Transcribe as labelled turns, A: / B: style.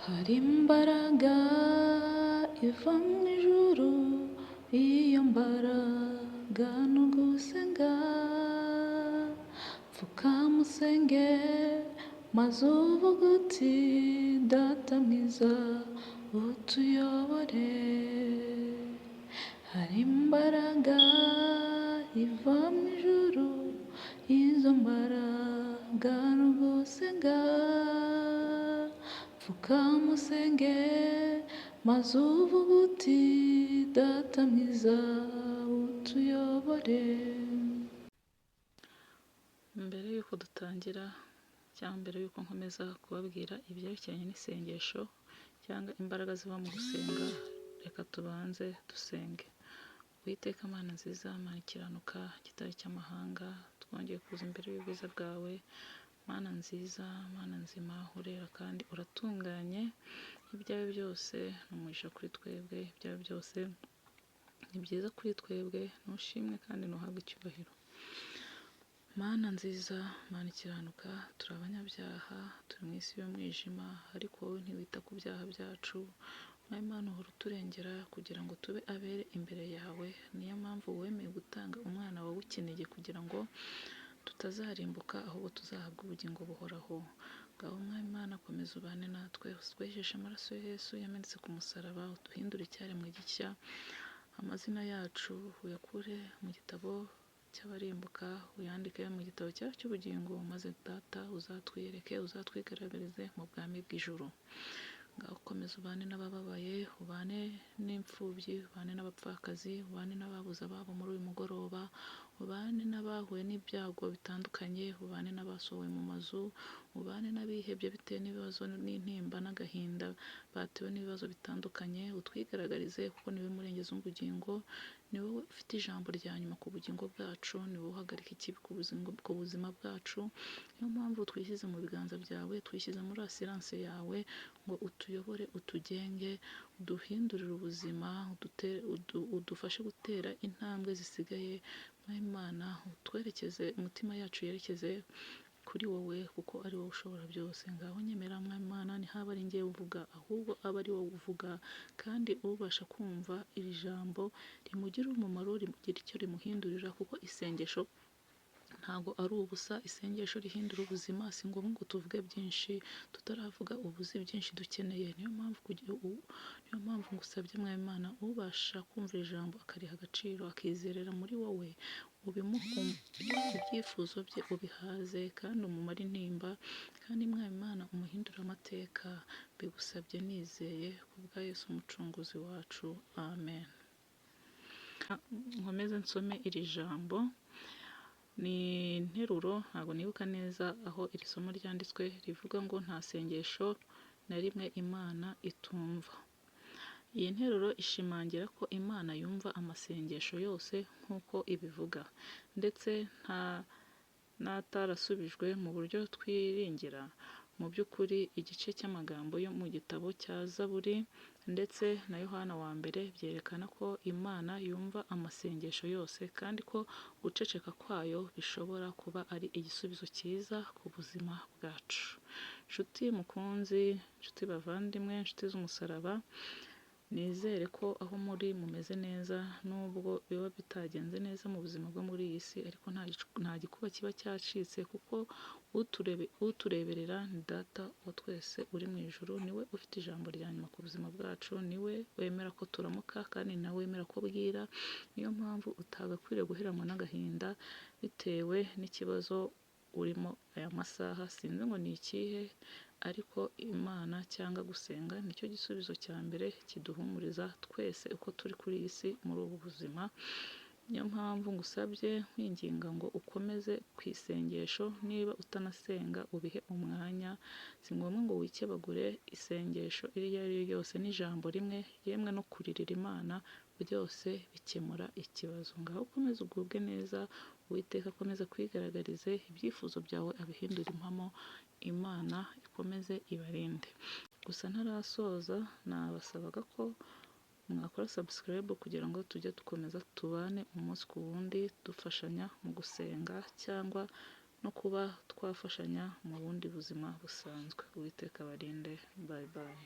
A: Hari imbaraga iva mu ijuru, iyo mbaraga ni ugusenga. Pfukama usenge maze uvuge uti: "Data mwiza, utuyobore." Hari imbaraga iva mu ijuru, izo mbaraga ni ugusenga. Pfukama usenge maze uvuge uti: "Data mwiza, utuyobore."
B: Mbere y'uko dutangira cyangwa mbere y'uko nkomeza kubabwira ibyerekeranye n'isengesho cyangwa imbaraga ziva mu gusenga, reka tubanze dusenge. Uwiteka Mana nziza, Mana ikiranuka, gitare cy'amahanga, twongeye kuza imbere y'ubwiza bwawe. Mana nziza, Mana nzima, urera kandi uratunganye. Ibyawe byose ni umugisha kuri twebwe, ibyawe byose ni byiza kuri twebwe, nushimwe kandi ntuhabwe icyubahiro. Mana nziza, Mana ikiranuka, turi abanyabyaha, turi mu isi y'umwijima, ariko wowe ntiwita ku byaha byacu. Mwami Mana, uhora uturengera kugira ngo tube abere imbere yawe. Niyo mpamvu wemeye gutanga umwana wawe w'ikinege kugira ngo tutazarimbuka, ahubwo tuzahabwe ubugingo buhoraho. Ngaho Mwami Mana, komeza ubane natwe, utwejeshe amaraso ya Yesu yamenetse ku musaraba, uduhindure icyaremwe gishya. Amazina yacu uyakure mu gitabo cy'abarimbuka, uyandike mu gitabo cyawe cy'ubugingo, maze Data uzatwiyereke, uzatwigaragarize mu bwami bw'ijuru. Ngaho komeza ubane n'abababaye, ubane n'imfubyi, ubane n'abapfakazi, ubane n'ababuze ababo muri uyu mugoroba, ubane n'abahuye n'ibyago bitandukanye, ubane n'abasohowe mu mazu, ubane n'abihebye bitewe n'ibibazo n'intimba n'agahinda batewe n'ibibazo bitandukanye. Utwigaragarize kuko niwe murengezi w'ubugingo, ni wowe ufite ijambo rya nyuma ku bugingo bwacu, ni wowe uhagarika ikibi ku buzima bwacu. Niyo mpamvu twishyize mu biganza byawe, twishyize muri assurance yawe ngo utuyobore, utugenge, uduhindurire ubuzima, udufashe gutera intambwe zisigaye. Mwami Imana, utwerekeze, imitima yacu yerekeze kuri wowe kuko ari wowe ushobora byose. Ngaho nyemera Mwami Imana, ntihaba ari njyewe uvuga, ahubwo abe ari wowe uvuga, kandi ubasha kumva iri jambo rimugirire umumaro, rimugire icyo rimuhindurira, kuko isengesho ntabwo ari ubusa. Isengesho rihindura ubuzima. Si ngombwa ngo tuvuge byinshi, tutaravuga ubuzi byinshi dukeneye. Niyo mpamvu ngusabye Mwami Imana, ubasha kumva ijambo akariha agaciro, akizerera muri wowe, ubimuhe, ibyifuzo bye ubihaze kandi umumare intimba, kandi Mwami Imana umuhindure amateka. Mbigusabye nizeye ku bwa Yesu umucunguzi wacu, amen. Nkomeze nsome iri jambo. Ni interuro, ntabwo nibuka neza aho iri somo ryanditswe, rivuga ngo: "Nta sengesho na rimwe Imana itumva." Iyi nteruro ishimangira ko Imana yumva amasengesho yose nk'uko ibivuga, ndetse nta n'atarasubijwe mu buryo twiringira. Mu by'ukuri, igice cy'amagambo yo mu gitabo cya Zaburi ndetse na Yohana wa mbere byerekana ko Imana yumva amasengesho yose, kandi ko guceceka kwayo bishobora kuba ari igisubizo cyiza ku buzima bwacu. Nshuti mukunzi, nshuti bavandimwe, nshuti z'umusaraba, nizere ko aho muri mumeze neza, nubwo biba bitagenze neza mu buzima bwo muri iyi si, ariko nta gikuba kiba cyacitse, kuko utureberera ni Data wa twese uri mu ijuru. Niwe ufite ijambo rya nyuma ku buzima bwacu, niwe wemera ko turamuka kandi nawe wemera ko bwira. Niyo mpamvu utagakwiriye guheranwa n'agahinda bitewe n'ikibazo urimo aya masaha. Sinzi ngo ni ikihe, ariko Imana cyangwa gusenga nicyo gisubizo cya mbere kiduhumuriza twese uko turi kuri iyi si muri ubu buzima. Niyo mpamvu ngusabye nkwinginga ngo ukomeze ku isengesho. Niba utanasenga, ubihe umwanya. Si ngombwa ngo wikebagure. Isengesho iryo ari ryo ryose n'ijambo rimwe, yemwe no kuririra Imana, byose bikemura ikibazo. Ngaho ukomeze ugubwe neza, Uwiteka akomeze kwigaragarize, ibyifuzo byawe abihindure impamo. Imana ikomeze ibarinde. Gusa ntarasoza, nabasabaga ko mwakora subscribe kugira ngo tujye dukomeza tubane umunsi ku wundi, dufashanya mu gusenga cyangwa no kuba twafashanya mu bundi buzima busanzwe. Uwiteka abarinde. Bye bye.